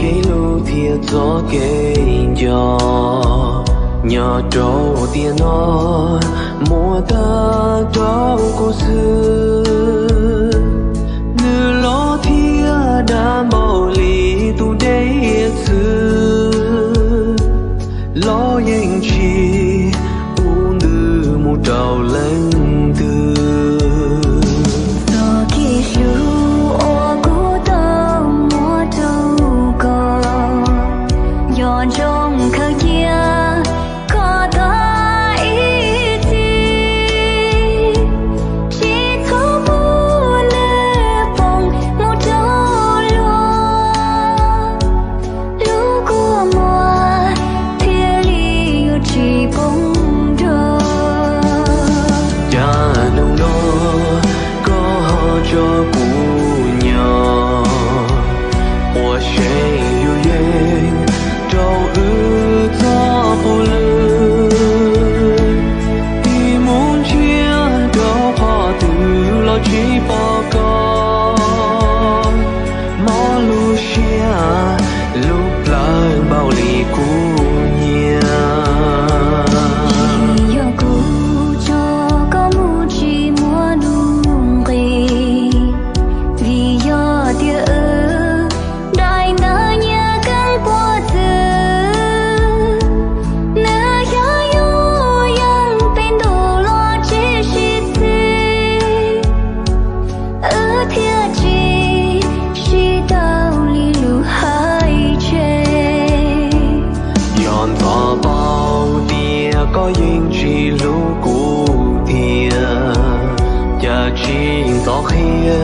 kev hlub thiab txoj kev nco nyob rau tiam no muaj tag rau kuv xwb. Nws loj thiab dav npaum li tus dej txwv, los yeej tsis pub ntws mus rau leej twg. Txoj kev hlub uas kuv tau muab rau koj, nco ntsoov khaws cia koj tag ib txhis, tsis txhob pub nws poob mus rau luag. Lub kua muag thiaj li yuav tsis poob nrog. Cas hnub no koj ho tso kuv nyob, ua seem yus yeej rau wb txoj puv lw, ib mus ntsiag rau qhov twg los tsis pom koj. Mob lub siab lub plawv npaum li kuv nyiam. Yog kuv tso koj mus tsis muaj nuj nqis, vim yog tias wb daim ntawv nyiaj keeb puas txwv, nws xyaum yus yeej peb ntuj los tsis sib txhis. Wb thiaj tsis sib tau li lus hais tseg. Yog ntxov paub tias koj yeej tsis hlub kuv thiab, cas tsis ntxov qhia